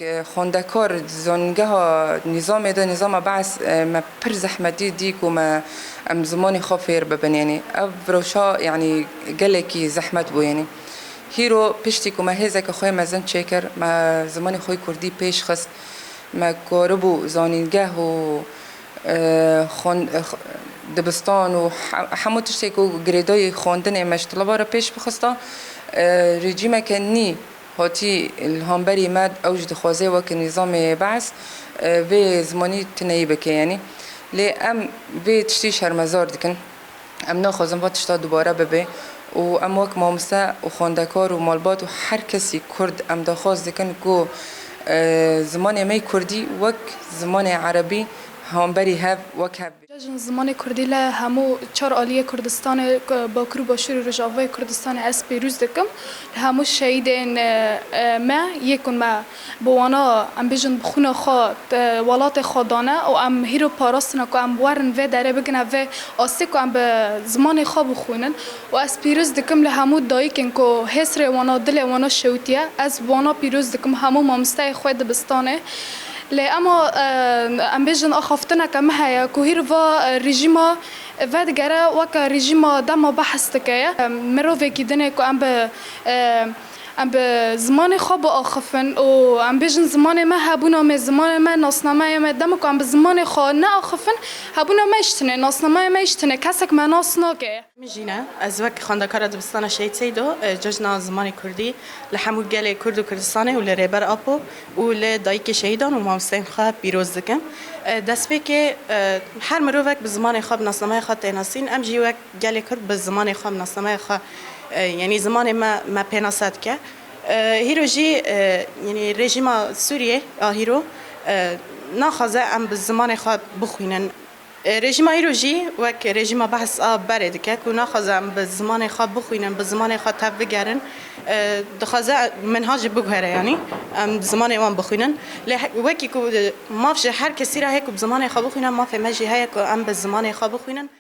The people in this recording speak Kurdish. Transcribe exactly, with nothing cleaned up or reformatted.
Xwendekar di zanîngeha nîzamê de, nîzama Be'es, e, me pir zehmetî dî ku me, em zimanê xwe fêr bibin. Yanî ev rewşa, yanî gelekî zehmet bû. Yanî hîro piştî ku me hêzeke xwe mezin çêkir, me zimanê xwe kurdî pêş xist. Me karibû zanîngeh û, e, xwen-, e, x-, dibistan û he-, hemû tiştê ku girêdayî xwendinê me ji tilava re pêş bixista, e, rejîmeke nî hatî li hemberî me, ew jî dixwaze wek nîzamê Be'es, e, vê zimanî tuneyî bike, yanî. Lê em vê tiştî şermezar dikin. Em naxwazin va tişta dubare bibe û em wek mamoste û xwendekar û malbat û her kesî kurd em daxwaz dikin ku, e, zimanê me yê kurdî wek zimanê erebî hemberî hev, wek hev. Cejn zimanê kurdî li hemû çar aliyê Kurdistanê, Bakur û Başûr û Rojavayê Kurdistanê ez pîroz dikim. Li hemû şehîdên, e, e, me yê ku me bi wana, em bêjin, bi xwîna xwe, e, welatê xwe dane û em hîro parastina ku em werin vê derê bigine vê astê ku em bi zimanê xwe bixwînin. Û ez pîroz dikim li hemû dayikên ku hêsrê wana, dilê wana şewitiye. Ez bi wana pîroz dikim, hemû mamosteyê xwe dibistanê. Lê ema, e, em bêjin axaftineke me heye ku hîr va, e, rejîma vedigere weke rejîma dema behs dike ye. E, mirovekî dinê ku em bi, e, em bi zimanê xwe biaxifin û em bêjin zimanê me hebûna me, zimanê me, nasnameya me, dema ku em bi zimanê xwe neaxifin, hebûna me jî tune, nasnameya me jî tune, kesek me nas nake. Min jî ne. Ez wek xwendekara dibistana Şehîd Seydo, e, cejna zimanê kurdî li hemû gelê Kurd û Kurdistanê û li Rêber Apo û li dayikê şehîdan û mamosteyên xwe pîroz dikim. E, destpêkê, e, her mirovek bi zimanê xwe, bi nasnameya xwe tê nasîn. Em jî wek gelê Kurd bi zimanê xwe, bi nasnameya xwe, e, yanî zimanê me, me pênase dike. E, hîro jî, e, yanî rejîma Sûriyê a hîro, e, naxwaze em bi zimanê xwe bixwînin. E, rejîma îro jî wek rejîma Behs a berê dike ku naxwaze em bi zimanê xwe bixwînin, bi zimanê xwe tevbigerin. E, dixwaze minhajê biguhere, yanî em bi zimanê wan bixwînin. Lê he-, wekî ku, e, maf ji her kesî re heye ku bi zimanê xwe bixwîne, mafê me jî heye ku em bi zimanê xwe bixwînin.